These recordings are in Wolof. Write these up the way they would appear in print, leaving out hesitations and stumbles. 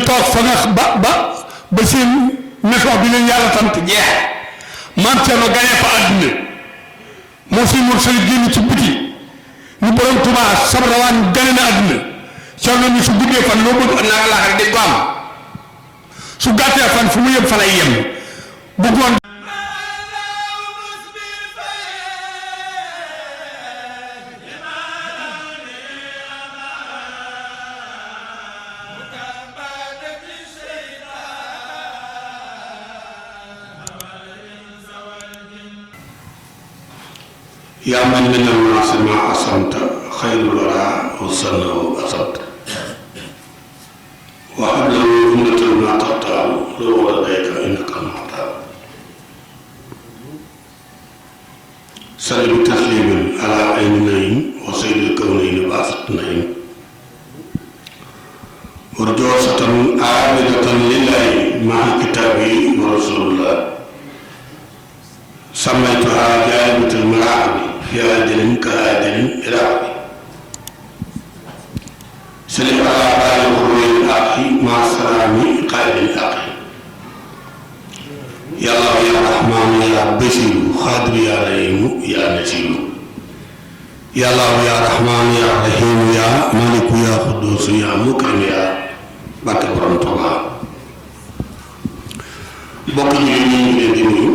toog fa nga ba seen mission bi leen yàlla sant jeex maam Thierno gañe fa àdduna moo fi mur sali génn ci biti ñu borom Tuubaa sabrawaan gane na àdduna Thierno ni su guddee fan loo bëgg naa nga laaxare dañ ko am su gàttee fan fu mu yem fa lay yem bëggoon yaa man min annaasi maa asamta xayrul waraa wa sannahu asamta wa hablahu jumlatan maa taxtaaru loolu ladayka innaka al-muxtaar salli bi tasliimin alaa ayni naym wa sayyidil kawnayni baasat naym warjoosatan aabidatan lillaahi maa kitaabi wa rasulillah sammaytuhaa jaalibatal maraabi في آدم كآدم إلى عبد سلم على بال الخروج الأخي مع السلام قائد الأخي يا الله يا رحمن يا بشير خادر يا رحيم يا نسير يا الله يا رحمن يا رحيم يا مالك يا قدوس يا مكرم يا barke borom Tuubaa bokk ñu leen di nuyu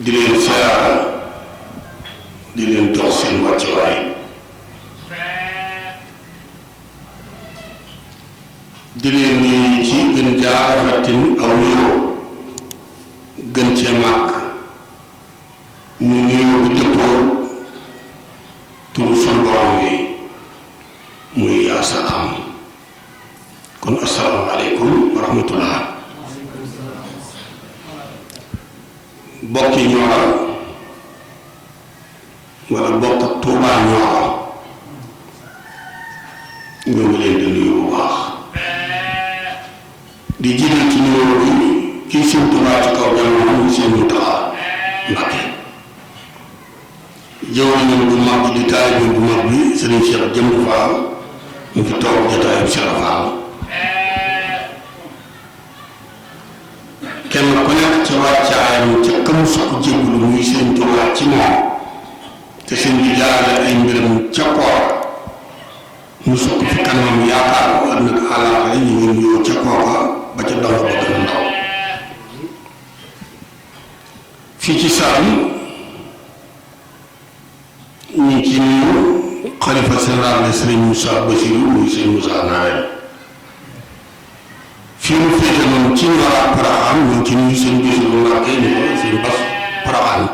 di leen siyaara di leen jox seen wàccuwaay di leen nuyu ci gën jaa rafetin aw nuyoo gën cee màgg ñu nuyoo bu dëppoo turu sun borom yi muy yaa sa xam kon assalaamu aleykum wa rahmatullah bokki Ñooro wala bokk Tuubaa Ñooro ñoo ngi leen di nuyu bu baax di jiital ci nuyoo bi kii seen Tuubaa ci kaw jamono muy seen Muntaxa Mbàkke jëwriñam bu mag bi di taalibe bu mag bi Sëriñ Cheikh Jëmb Faal mu fi toog jotaayu Cheikh Faal kenn ku nekk ca wàccaayam ca kam sukk jébbulu muy seen Tuubaa ci moom te seen bi jaarale ay mbiram ca koor mu sukk fi kanamam yaakaar ko ëllëg àllaaxira ñu ngi nuyoo ca kooka ba ca ndaw ba gën a ndaw fii ci Saalum ñu ngi ci nuyu xalifa général de Serigne Moussa Bassirou muy Serigne Moussa Nawel fii mu féete noonu ci Ñooro ak Porokhane ñu ngi ci nuyu seen Bassirou Mbàkke ñu ko seen Bass Porokhane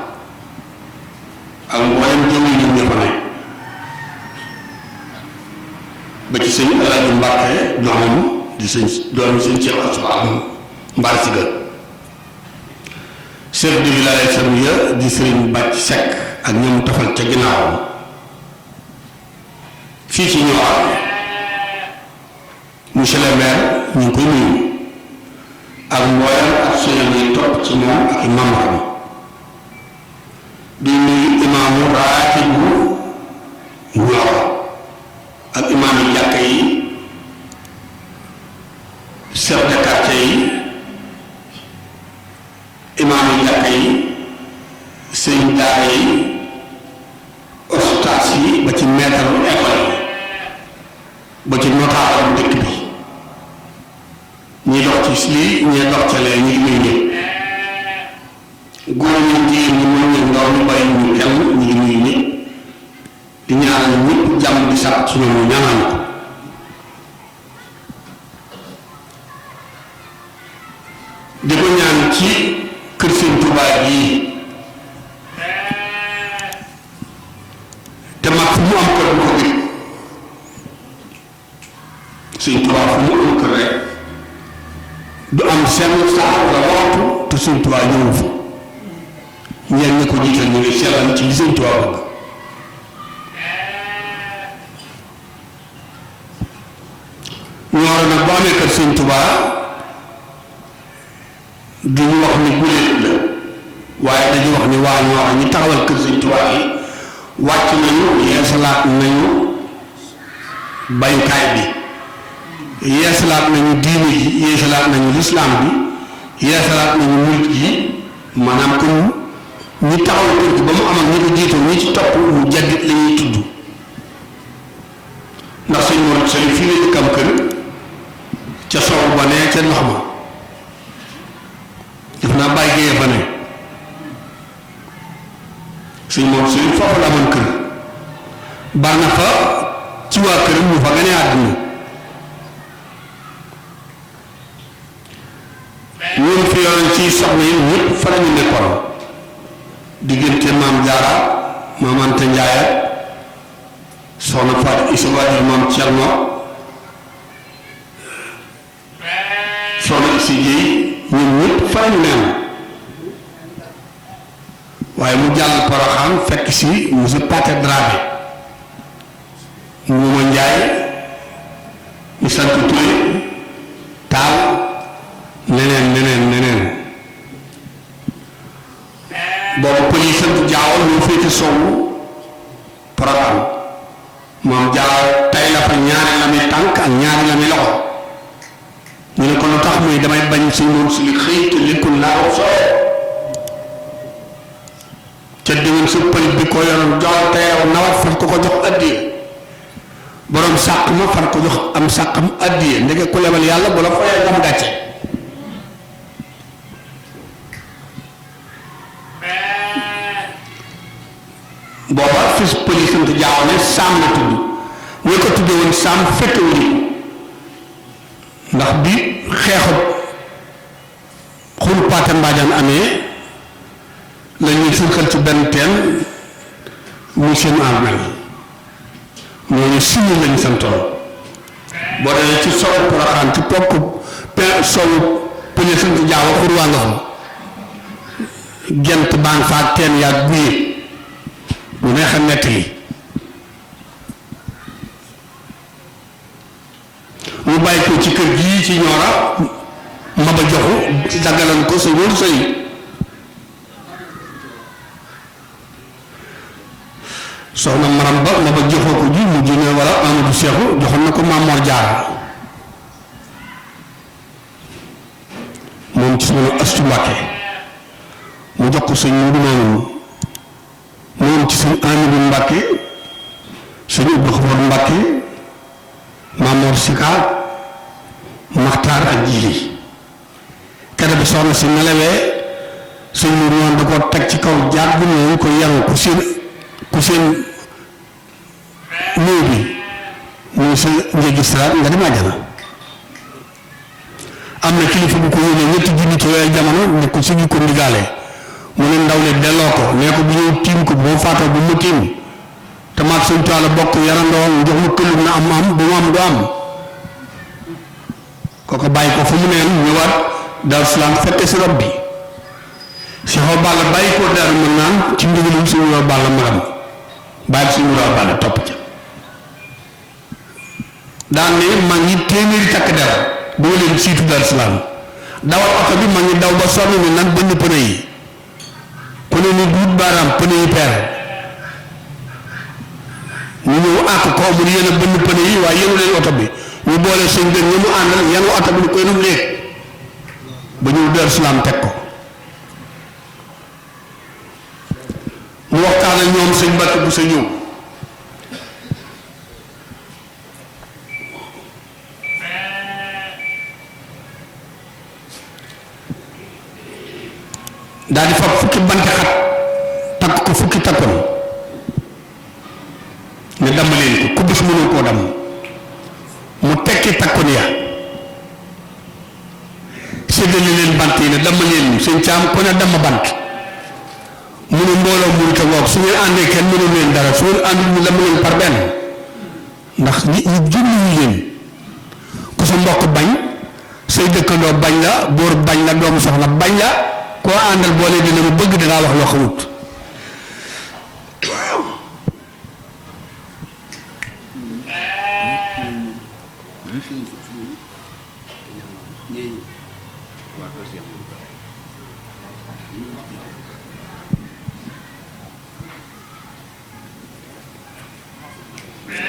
ak mboolem jëmm yi ña fa ne ba ci sëñ Alaaji Mbàkke doomam di sëñ doomi sëñ Cheikh Assoufane Mbaar Siga chef de village Samuya di Serigne Bàcc Seck ak ñoom tafal ca ginnaawam fii ci Ñooro monsieur le maire ñu ngi koy nuyu ak mboolem ak suñu yi topp ci moom ak i membre di nuyu imaamu raatibu Ñooro ak imaam yi jàkka yi chef de quartier yi imaam yi jàkka yi sëñ daara yi ustaas yi ba ci maître école yi ba ci notable dëkk bi ñi dox ci lii ñi dox ca lee ñi nuyu ñëpp góor ñi jigéen ñi mën ñëw ndaw ñu bàyyi ñu kenn ñu ngi nuyu ñëpp di ñaanal ñëpp jàmm di sàkk ci ñoom ñu ñaanal ko di ko ñaan ci kër Sëñ Tuubaa yi te mag fu mu am kër bu ko gën Sëñ Tuubaa fu mu am kër rek du am seen saa la waxtu te Sëñ Tuubaa ñëw fa ñeen ñi ko jiital ñu ngi sellal ci li Sëñ Tuubaa bëgg Ñooro nag boo amee kër Sëñ Tuubaa du ñu wax ni guléet la waaye dañu wax ni waa Ñooro ñi taxawal kër Sëñ Tuubaa yi wàcc nañu yeesalaat nañu bayukaay bi yeesalaat nañu diine ji yeesalaat nañu lislaam bi yeesalaat nañu murit yi maanaam kon ñi taxaw kër gi ba mu am ak ñi ko jiitoo ñi ci topp mu jaddit la ñuy tudd ndax sëñ Mor Sali fii la dëkkam kër ca soow ba ne ca ndox ma def naa bàyyi géeye fa ne sëñ Mor Sali foofu la amoon kër bar na fa ci waa këram ñu fa gane àdduna ñun fi yoroon ci soxna yi ñëpp fa la ñu nekkoon diggante maam Jaara maam Anta Njaay soxna Fatou Issa waajur maam Cerno soxna Issa Jéey ñun ñëpp fa la ñu neen waaye mu jàll Poroxaan fekk si monsieur Pathé Dramé Muuma Njaay ñu sant Touré Taal neneen boobu pël yi sant Jaaw ñoo féete sowwu Poroxaan moom Jaaw tey la fa ñaari lami tànk ak ñaari lami loxo ñu ne ko lu tax muy damay bañ suñ moom si li xëy te likkul laa ko soo ca déwén sa pël bi ko yoroon jox teew nawet far ko jox addiya borom sàq ma far ko jox am sàqam addiya ndeke ku lebal yàlla bu la fayee ngam gàcce booba fis pël yi sant Jaaw ne saam la tudd ñi ko tudde woon saam fekkewuñu ndax bi xeexut xuru Paate Mbaajaan amee la ñuy surxal ci benn teen muy seen armeel ñooñu siñu lañu santoon boo demee ci sowu Poroxaan ci pokk sowu pële sant Jaaw xur waa nga fa gent baan faak teen yaag guye bu neex a nettali mu bàyyi ko ci kër gii ci Ñoora Maba Joxu daggalan ko sa wóor sëy soxna Maram Ba Maba Joxoo ko ji mu jëne wala Amadou Seexu joxoon na ko Maam Mor Jaara moom ci suñu Astu Mbàkke mu jox ko sëñ Mudu Maamun moom ci suñu Amadu Mbàkke suñu Abdu Xafoor Mbàkke Maamoor Sika Maxtaar ak Jiili kere bi soxna si nelawee sëñ Mudu Maamun da ko teg ci kaw jaar bu ñëw ko yanu ku seen néew bi muy sa njëgi siraat nga dem àjjana am na kilifa bu ko yónnee ñetti junni ci yooyu jamono ne ko suñu ko ndigaale mu ne ndaw le delloo ko nee ko bu ñëw tiim ko boo faatoo bu mu tiim te maag suñ taala bokk yarandoo jox ma këllug na am bu mu am du am kooko bàyyi ko fu mu neen ñëwaat Daaru Salaam fekke si rob bi si xaw Balla bàyyi ko Daaru mën naan ci ndigalum suñu yoo Balla magam bàyyi suñu yoo Balla topp ca daan ne mag ñi téeméeri takk der boo leen siitu Daaru Salaam dawal oto bi mag ñi daw ba sonn ni nan bënn pëne yi ku ne ni duut baaraam pëne yi peer ñu ñëw àkk ko mu yéen a bënn pëne yi waaye yéenu leen oto bi ñu boole sëñ gën ñu mu àndal yenu oto bi ñu koy num léeg ba ñëw Daaru Salaam teg ko mu waxtaan ak ñoom sëñ Mbàkke bu sa ñëw daal di fab fukki banti xat takk ko fukki takkoon ne damm leen ko ku bis mënul koo damm mu tekki takkoon ya séddale leen bant yi ne damm leen seen caam ku ne damm bant mu ne mbooloo mu te woog su ngeen àndee kenn mënul leen dara su ngeen àndul ñu damm leen par benn ndax ñi jublu ñu leen ku sa mbokk bañ say dëkkandoo bañ la buur bañ la doomu soxna bañ la koo àndal boole dina mu bëgg dangaa wax loo xamut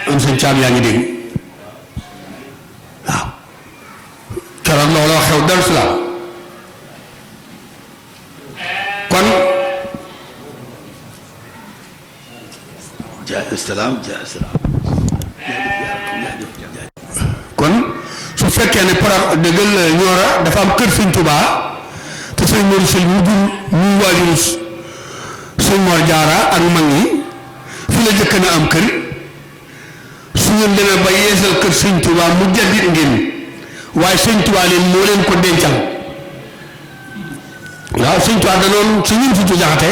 am sëñ caam yaa ngi dégg xew Darou Salaam kon kon su fekkee ne par dëggal Nioro dafa am kër Sëñ Tuubaa te sëñ Mor Sëñ mu jur muy waajuru sëñ Mor Jaara ak mag ñi fi la jëkk na am kër su ngeen demee ba yeesal kër Sëñ Tuubaa mu jaddit ngeen waaye Sëñ Tuubaa leen moo leen ko dencal waaw Sëñ Tuubaa da doon su ñun Fuuta Jaxate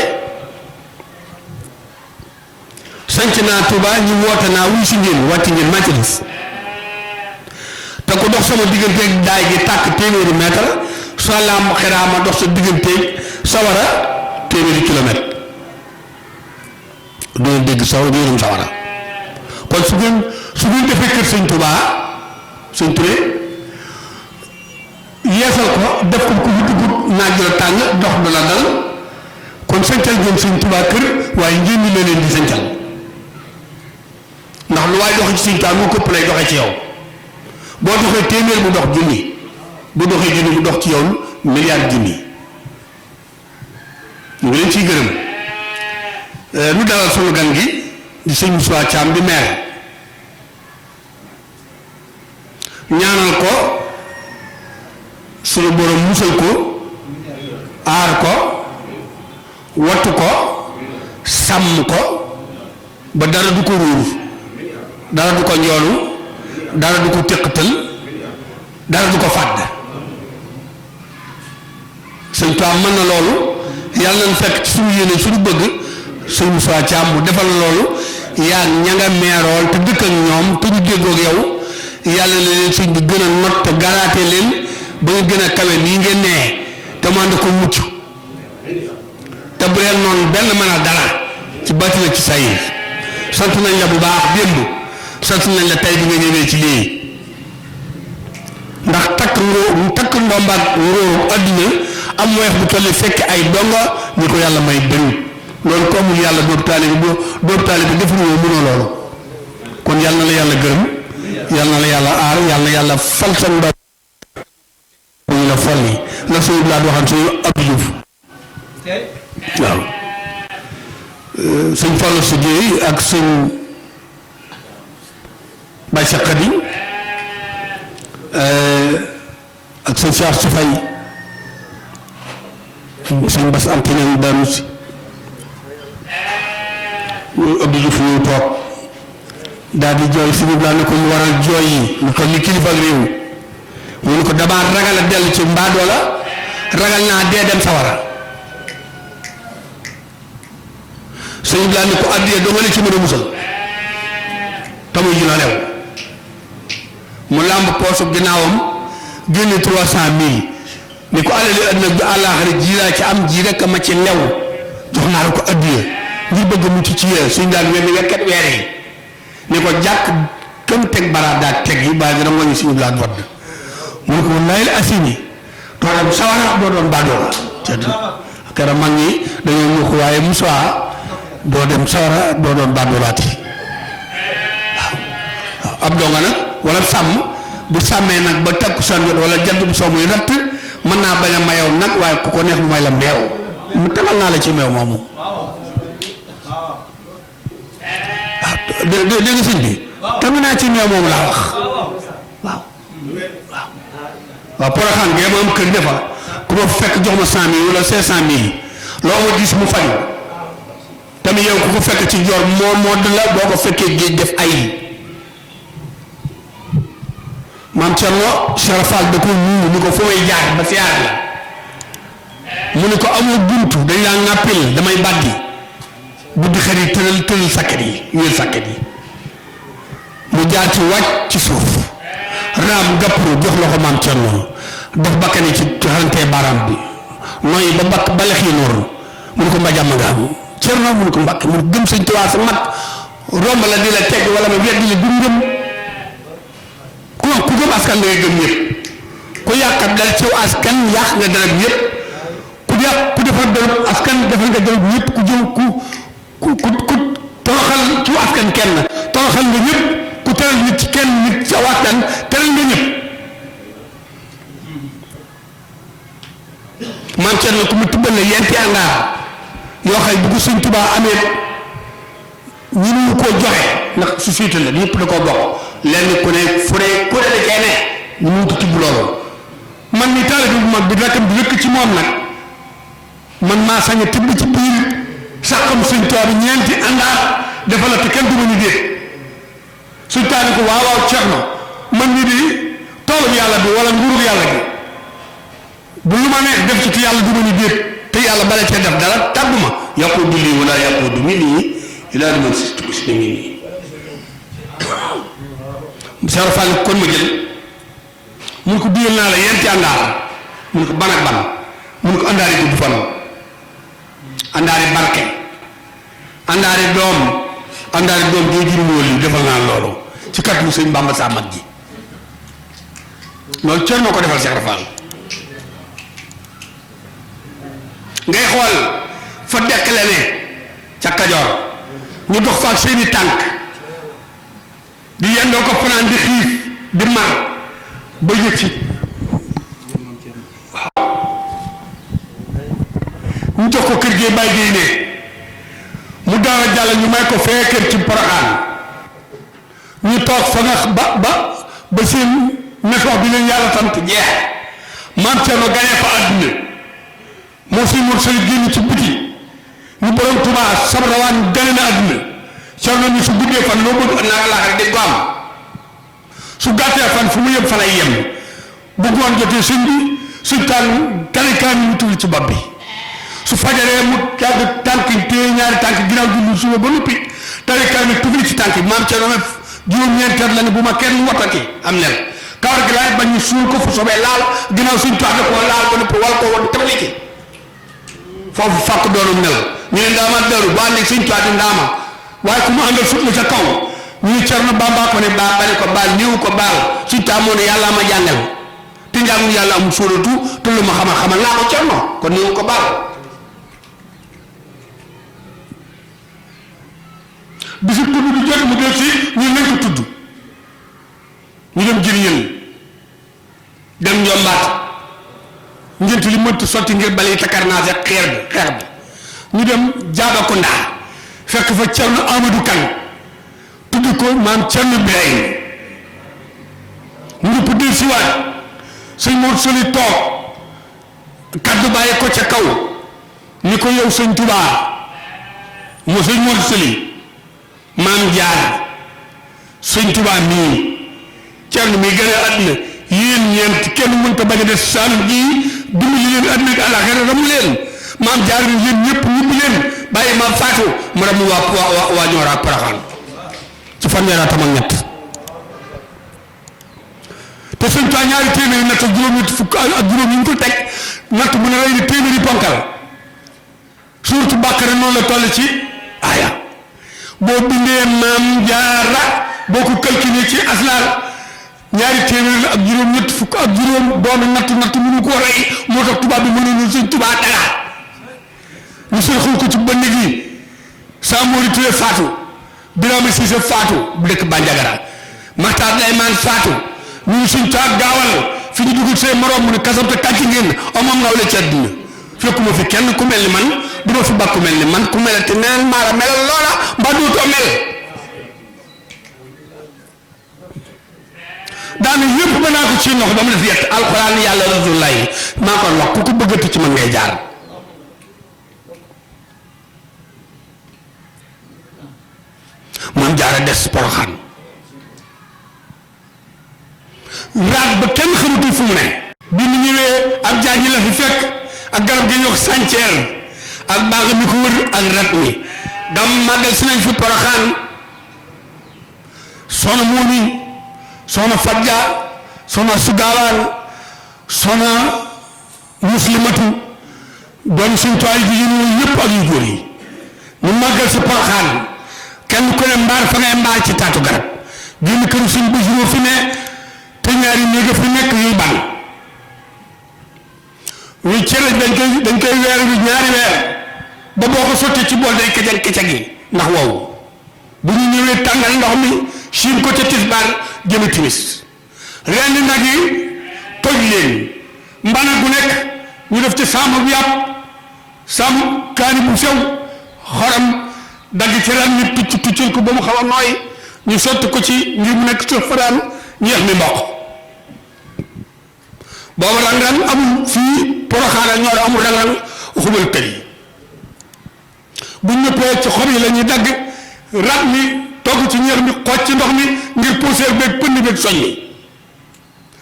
sanc naa Tuubaa ñu woote naa wuy si ngeen wàcc ngeen maa ci des te ko dox sama digganteeg daay gi tàkk téeméeri mètre soo laam xiraa ma dox sa digganteeg sawara téeméeri kilomètre doo dégg sawara doo sawara kon su ngeen defee kër Sëñ Tuubaa Sëñ Touré yeesal ko def ko ku dugg naaj la tàng dox du la dal kon sancal ngeen Sëñ Tuubaa kër waaye ngeen ni leen di sancal ndax lu waay doxee ci Sëñ Tuubaa mu këpp lay doxee ci yow boo doxee téeméer mu dox junni bu doxee junni mu dox ci yow milliard junni ñu ngi leen ciy gërëm nu dalal sunu gan gi di sëñ Moussa Thiam di maire ñaanal ko sunu borom musal ko aar ko wattu ko sàmm ko ba dara du ko ruur dara du ko njoolu dara du ko téqatal dara du ko fàdd Sëñ Tuubaa mën na loolu yàlla nañ fekk ci suñu yéene suñu bëgg sëñ Moussa Thiam mu defal loolu yaa ña nga meerool te dëkk ak ñoom te ñu déggoog yow yàlla na leen suñ bi gën a not te garaate leen ba nga gën a kawe nii ngeen nee te mu ànd ko mucc te bu leen noonu benn mën a dara ci bàtti ci say sant nañ la bu baax démb sant nañ la tey bi nga ñëwee ci lii ndax takk ndombaat ngóoru àdduna am weex bu tolli fekk ay donga ñu ko yàlla may bëri loolu ko amul yàlla dootu taalibe def lu mënoo loolu kon yàlla na la yàlla gërëm yàlla na la yàlla aar yàlla na yàlla fal sa ndoom ñu la folli la suñu blaat waxaan suñu Abdou Diouf waaw sëñ Fallou si Guèye ak sëñ Baye Cheikh Khady ak sëñ Cheikh Soufay sëñ Bass Antiñan daanu si Abdou Diouf ñëw toog daal di jooy suñu laa ne ko mu waral jooy yi ni ko li kilifa ak réew mu ne ko damaa ragal a dellu ci mbaadoo la ragal naa dee dem sawara sëñ bi laa ne ko àddiyee doo nga ne ci mën a musal tamuy ji na lew mu làmb poosu ginnaawam génne 300,000 ni ko alali àddina bi àllaaxira ji laa ci am ji rek ma ci lew jox naa la ko àddiyee ngir bëgg mucc ci yéen suñ daan wenn wekkat weer yi ni ko jàkk këm teg baraat daal teg yi bàyyi dina ngoñu suñu blaat wadd mu ne ko wallaay la asini doo dem sawara doo doon baadoo la kera mag ñi dañoo ñuux waaye musuwaa doo dem sawara doo doon baadoolaati waaw ab donga nag wala sàmm bu sàmmee nag ba takku san jot wala jant bu soo muy ratt mën naa bañ a mayow nag waaye ku ko neex mu may la meew mu tegal naa la ci meew moomu waaw dégg nga sëñ bi tamit naa ci meew moomu laa wax waaw Porokhane gee ma am kër defa ku ma fekk jox ma 100,000 wala 500,000 loo ma gis mu faju tamit yow ku ko fekk ci joor moo de la boo ko fekkee géej def ay maam Thierno Cheikh Fall da ko nuyu ni ko fu may jaar ba siyaar la mu ne ko amoo buntu dañ laa ŋàppil damay bàddi buddi xar yi tëral sakket yi wéel sakket yi mu jaar ci wàcc ci suuf raam gàppru jox la ko maam Thierno def bakkani ci xarantee baaraam bi nooy ba bakk balex yi noonu mu ne ko mbajàmm nga am Thierno mu ne ko mbàkk mu gëm Sëñ Tuubaa sa mag romb la di la tegg wala ma weddi la du ngëm ku gëm askan da ngay gëm ñëpp ku yàqat dal ciw askan yàq nga dara ñëpp ku defar dërëb askan defal nga dërëb ñëpp ku jëw ku toroxal ciw askan kenn toroxal nga ñëpp ku teral nit ci kenn nit ci aw askan teral nga ñëpp maam Cerno ku mu tubbal la yenti àndaar yoo xam bu ko Sëñ Tuubaa amee ñu nu koo joxe ndax société la ñëpp da koo bokk lenn ku ne fu ne ku ne da cee ne ñu mu ko tubb loolu man mi taalibe bu mag bi rakkam bi rëkk ci moom nag man maa sañ a tibb ci biir sàqam Sëñ Tuubaa bi ñeenti àndaar dafa la te kenn du ma ñu déet Sëñ Tuubaa ni ko waaw waaw Cerno man ni di toolub yàlla bi wala nguurug yàlla bi bu lu ma neex def ci te yàlla du ma ñu déet te yàlla bala cee def dara tàggu ma yaquudu lii wala yaquudu minni ilaa liman sistu muslimin Cheikh Fall kon ma jël mun ko duyal naa la yenti àndaar mun ko ban ak ban mun ko àndaari gudd fan àndaari barke àndaari doom doo jur wóol yi defal naa loolu ci kàttanu Sëñ Bàmba sa mag ji loolu Cerno ko defal Cheikh Fall ngay xool fa dekkale ne ca Kajoor ñu dox fa ak seeni tànk di yendoo ko fanaan di xiif di mar ba yëg ci waaw ñu jox ko kër gee bàyyi géey ne mu daaw a jàll ñu may ko fee kër ci Porokhane ñu toog fa nga ba seen météo bi leen yàlla sant jeex maam Cerno gañe fa àdduna moo si mur sali génn ci biti ñu borom Tuubaa sab rawaan gane na àdduna Cerno ni su guddee fan loo bëgg naa laax rek dañ ko am su gàttee fan fu mu yem fa lay yem bu ngoon jotee sëñ bi su talikaan mu tudd ci bopp bi su fajaree mu yàgg tànk téye ñaari tànk ginnaaw julli suba ba noppi talikaan mi tufli ci tànk bi maam Cerno ne juróom-ñeenti at la ne bu ma kenn watati am nen kawar gi laay bañ ñu suul ko fu sobee laal ginnaaw suñ toog da koo laal ba noppi wal ko woon tefali ci foofu fàkk doonu mel ñu ne ndaama daru bu ànd ak suñ toog di ndaama waaye ku mu àndal sut la ca kaw ñu ne Cerno Bamba ko ne baa bale ko baal néew ko baal suñ taamoo ne yàlla ma jàngal te njàngum yàlla amul sóoratu te lu ma xamal naa ko Cerno kon néew ko baal bisu tudd bi jot mu del si ñu nañ ko tudd ñu dem jëriñal dem njombaat ngent li mënta sotti ngir bale yi takarnaase xeer bi ñu dem Jaabakunda fekk fa Cerno Amadou Kan tudd ko maam Cerno Birahim ñu ngi del si waat sëñ Mor Soli toog kaddu bàyyi ko ca kaw ni ko yow sëñ Tuubaa moo sëñ Mor Soli maam jaar sëñ Tuubaa mii Cerno mi gën a àdduna yéen ñeent kenn mënta bañ a des Saalum gii dimbali leen àdduna ak àllaaxira ramu leen maam jaar yéen ñëpp ñibbi leen bàyyi maam Faatu mu ramu waa Ñooro ak Porokhane ci fanweeri atam ak ñett te sëñ Tuubaa ñaari téeméeri natt ak juróom fukk ak juróom yi ñu ko teg natt bu ne rey ni téeméeri ponkal suuratu Baqara noonu la toll ci aaya boo bindee maam jaara boo ko calculé ci aslaar ñaari téeméer la ak juróom ñett fukk ak juróom doomi natt mënu ko rey moo tax tubaab bi mënuñu sëñ Tuubaa dara ñu sërxul ko ci bënn gi Samori Touré faatu Birame Cissé faatu bu dëkk Bandiagara Maxtaar Laymaan faatu ñu ngi sëñ Tuubaa gaawal fi ñu dugg say morom mu ne kasam te kàcc ngeen amam naw la ci àdduna fekkuma fi kenn ku mel ni man du ma fi bàkku mel ni man ku mel te neen maara melal loola mbaa dootoo mel daana yëpp ba naa ko ci ndox ba mu def yett alxuraan yàlla rasulullahi maa ko wax ku ko bëggati ci man ngay jaar man jaara des Porokhane raat ba kenn xamutul fu mu ne bi mu ñëwee ak jaaji la fi fekk ak garab gi ñuy wax sànceer ak baax mi ko wër ak rat mi dam màggal si nañ fi Porokhane soxna Mooni soxna Fadja soxna Sugaawaan soxna Muslimatu doon suñ toile jigéen ñi yëpp ak yu góor yi ñu màggal si Porokhane kenn ku ne mbaar fa ngay mbaar ci taatu garab génn kër suñ Basiru fi ne te ñaari néeg fi nekk yuy ban ñu cere dañ koy weer bi ñaari weer ba boo ko sottee ci bool day kecag kecag yi ndax wow bu ñu ñëwee tàngal ndox mi siin ko ca tisbaar jëme timis ren nag yi toj leen mbana gu nekk ñu def ci saamu yàpp saamu kaani bu sew xorom dagg ci ren ñu tuccul ko ba mu xaw a nooy ñu sotti ko ci ngir mu nekk suuf faraan ñeex mi mboq boobu rangaan amul fii Porokhane ñoo amul rangaan xubal kër yi bu ñëppee ci xob yi la ñuy dagg rat mi togg ci ñeex mi xooj ci ndox mi ngir poussière beeg pënd beeg soñ mi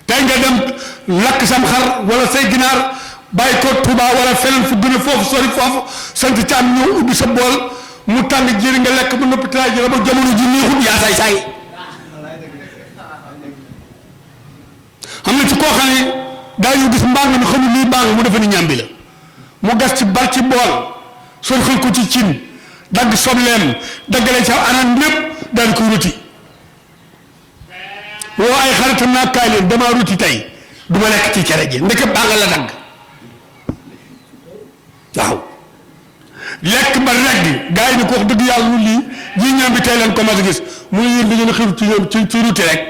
tey nga dem lakk sam xar wala say ginaar bàyyi ko Touba wala feneen fu gën a foofu sori foofu sant caam ñëw ubbi sa bool mu tàng jëri nga lekk ba noppi taay jëra ba jamono ji neexut yaa say say xam na ci koo xam ne daa ñu gis mbàng mi xamul lii mbàng mu defe ni ñàmbi la mu gas ci bal ci bool sol xëy ko ci cin dagg sobleem daggale ca anam lépp daal ko ruti woo ay xaritam naa kaay leen damaa ruti tey du ma lekk ci cere ji ndeke bàng la dagg waaw lekk ba regg gars yi ni ko wax dëgg yàlla lu lii ji ñoom bi tey leen commencé gis mu ne yéen da ngeen xiru ci ñoom ci ruti rek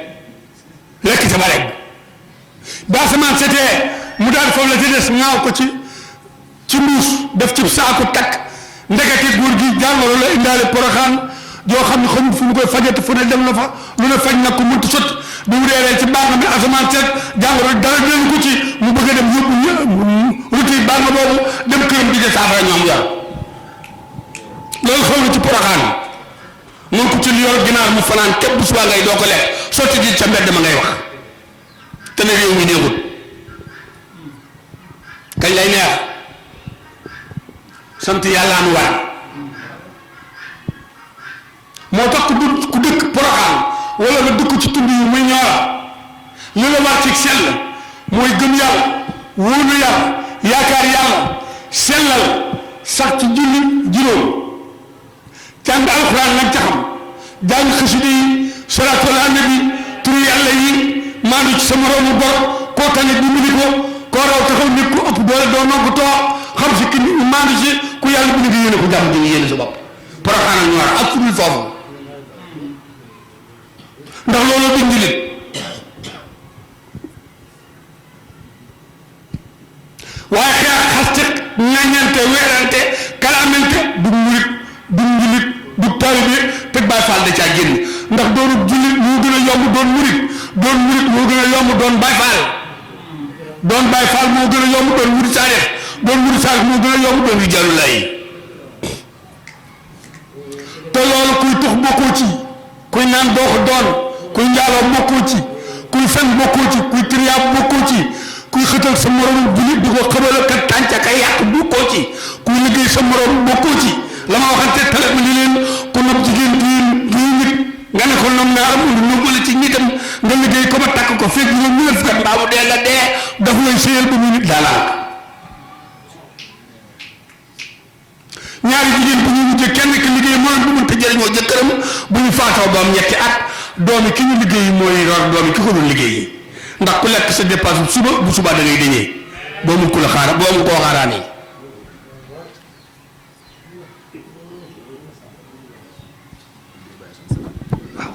lekk ca ba regg ba asamaan setee mu daal foofu la ci des ñaaw ko ci mbuus def ci saako takk ndekete góor gi jàngoro la indaale Porokhane joo xam ne xamul fu mu koy fajati fu ne dem na fa lu ne faj nag ko mënut sotti bi mu reeree ci baax mi asamaan seet jàngoro dara dinañ ko ci mu bëgg a dem yóbbu ruti baax na boobu dem këram di saafara ñoom yor loolu xaw na ci Porokhane mun ko ci li yor ginaar mu fanaan képp bu subaa ngay doo ko lekk sotti di ca mbedd ma ngay wax te ne réew mi neexut kañ lay neex sant yàlla nu war moo tax ku dëkk Porokhane wala nga dëkk ci tund yu muy ñoora li la war ci sell mooy gëm yàlla wóolu yàlla yaakaar yàlla sellal sax ci julli juróom jàng alxuraan nag ca xam jàng xasida yi salaatu ala nabi turu yàlla yi maandu ci sa moroomu bor koo tane dimbali ko koo raw taxaw nit ku ëpp doole doo noo ko toog xam si ki maandu si ku yàlla bu ne yéene ko jàmm di yéene sa bopp Porokhane ñor ak fu dul foofu ndax loolu bind leen waaye xeex xaste ñañante weerante kalaamente du murit du njulit du taalibe te Baay Faal da caa génn ndax doonu jullit moo gën a yomb doon murit moo gën a yomb doon Baay Faal doon Baay Faal moo gën a yomb doon murit saadex doon murit saadex moo gën a yomb doon rijaalu laay te loolu kuy tux bokkoo ci kuy naan doo ko doon kuy njaaloo bokkoo ci kuy fen bokkoo ci kuy triyaab bokkoo ci kuy xëtal sa morom jullit di ko xëbal ak tànca ka yàq bokkoo ci kuy liggéey sa morom bokkoo ci la ma waxante tele ma li leen ku nopp jigéen kii nit nga ne ko nom naaram indi nëbbale ci nitam nga liggéey ko ba takk ko fekk ñoom ñu def kat mbaa mu dee nga dee daf lay séyal ba mu nit daalaak ñaari jigéen bu ñu mujjee kenn ki liggéey mooy du mënta jëriñoo jëkkëram bu ñu faatoo ba am ñetti at doomi ki ñu liggéey mooy roor doomi ki ko doon liggéey ndax ku lekk sa dépense suba bu subaa da ngay dañee boo mun ko la xaara boo mun koo xaaraanee waaw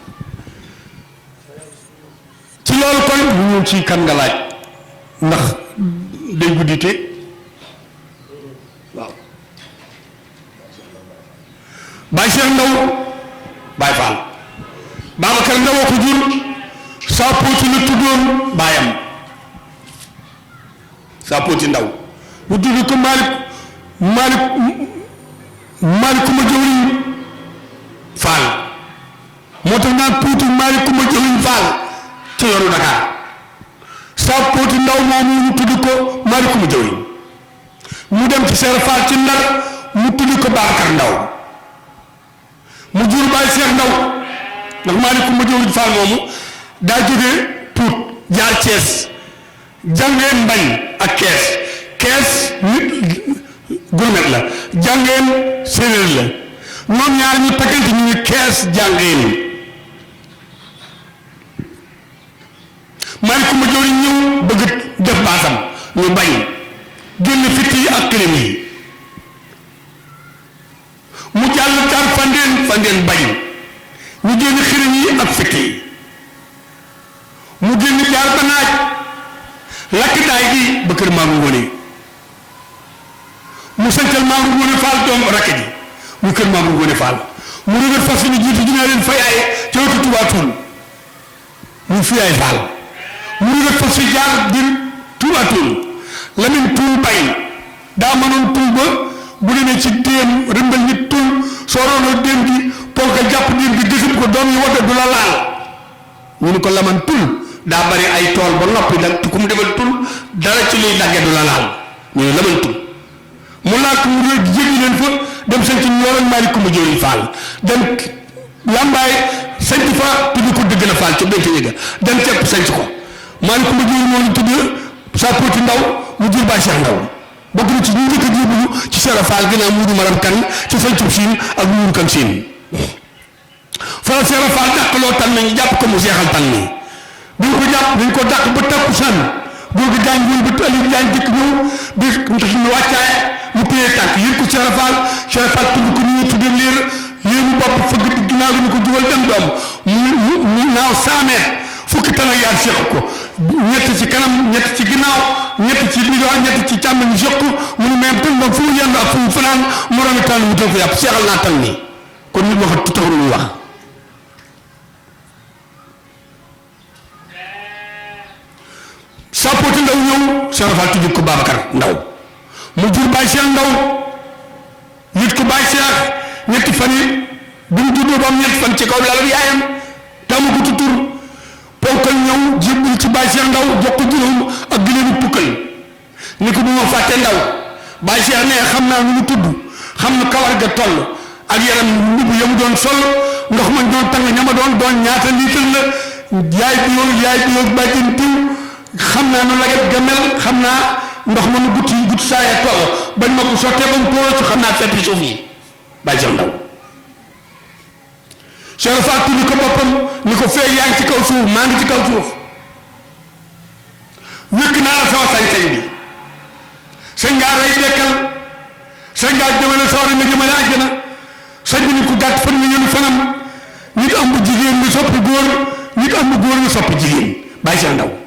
ci loolu kon ñu ñëw ci kan nga laaj ndax day guddite waaw Baay Cheikh Ndaw Baay Faal Babacar Ndaw ko jur saa pooti la tuddoon baayam saa pooti Ndaw mu tudd ko Malick Kuma Jawriñ Faal moo tax naan pooti Malick Kuma Jawriñ Faal ci yoonu Dakar saa pooti Ndaw moomu mu tudd ko Malick Kuma Jawriñ mu dem ci Seera Faal ci Ndar mu tudd ko Babacar Ndaw mu jur Baay Cheikh Ndaw ndax Malick Kuma Jawriñ Faal moomu daa jógee Pout jaar Thiès jàngeen Mbañ ak Kees nit gurmet la jàngeen séeréer la ñoom ñaar ñu takkante ñu ngi Kees jàngeen Malick Kuma Jawriñ ñëw bëgg def baasam ñu bañ génn fitt yi ak këlim yi mu jàll tar fandeen bañ ñu génn xirim yi ak fitt yi mu génn jaar ba naaj lakk daay gi ba kër maamu ngone Mamadou Ngoné Fall doom rakk ji muy kër Mamadou Ngoné Fall mu rëgët fas yéene jiitu dinaa leen fayaaye ca wetu Touba Toul muy fiyaay Fall mu rëgët fas yi jaar biir Touba Toul Lamine Toul bay daa mënoon Toul ba bu demee ci déem rëmbal nit Toul soo roonoo déem bi ponk jàpp déem bi gisut ko doom yi wata du la laal ñu ne ko Lamane Toul daa bari ay tool ba noppi nag ku mu demal Toul dara ci luy dagge du la laal ñu ne Lamane Toul mu laaj ko mu jéggi leen fa dem sañ ci ñooroon Malick Coumba Diori Fall dem Lambaay sañ fa tudd ko dëgg na Fall ca béykat yi dem ceeb sañ ko Malick Coumba Diori moo ñu tudd sa poti ndaw mu jur Baye Cheikh Ndaw bokk na ci ñu njëkk a jébbalu ci Sera Fall ginnaaw Muudu Maram Kan ci sañcub Siin ak Muuru Kan Siin Fall Sera Fall dàqloo tan nañu jàpp ko mu seexal tan ni dañ ko jàpp dañ ko dàq ba takku san góor gi jaañ ñëw ba Aliou Jaañ dikk ñëw bi ndax ñu wàccaay mu téye tànk yéen ko Sera Fall tudd ko ñu tudde liir yéenu bopp fëgg ginnaaw gi ñu ko dugal dem doom mu naaw 100 mètres fukki tan ak yaar seq ko ñett ci kanam ñett ci ginnaaw ñett ci biir ñett ci càmm ñu seq mu ne même tan ba fu mu yendu ak fu mu fanaan moromi tànn mu tël ko yàpp seexal naa tan nii kon nit waxat taxul muy wax sapoti ndaw ñëw Sera Fall tudd ko Babacar Ndaw mu jur Baye Cheikh Ndaw nit ko Baye Cheikh ñetti fan yi bi mu juddoo ba am ñetti fan ci kaw lalu yaayam tamu ko tur ponkal ñëw jébbal ci Baye Cheikh Ndaw jox ko juróom ak gileenu tukkal ni ko bu ma fàtte Ndaw Baye Cheikh ne xam naa nu mu tudd xam na kawar ga toll ak yaram mbubb ya mu doon sol ndox man doon tàng ñama doon ñaata litre la yaay bi yow bàjjen diw xam naa nu laget ga mel xam naa ndox ma nu gutti saaya toll bañ ma ko sottee ba mu toll ci xam naa feppi suuf yi Baye Cheikh Ndaw Sera Fall tudd ko boppam ni ko feeg yaa ngi ci kaw suuf maa ngi ci kaw suuf wékk naa la sama sañ-sañ bi sañ ngaa rey dekkal sañ ngaa jëmale sawara nga jëmale àjjana sañ bi nit ko gàtt fan nga yënu fanam nit am bu jigéen nga soppi góor nit am bu góor nga soppi jigéen Baye Cheikh Ndaw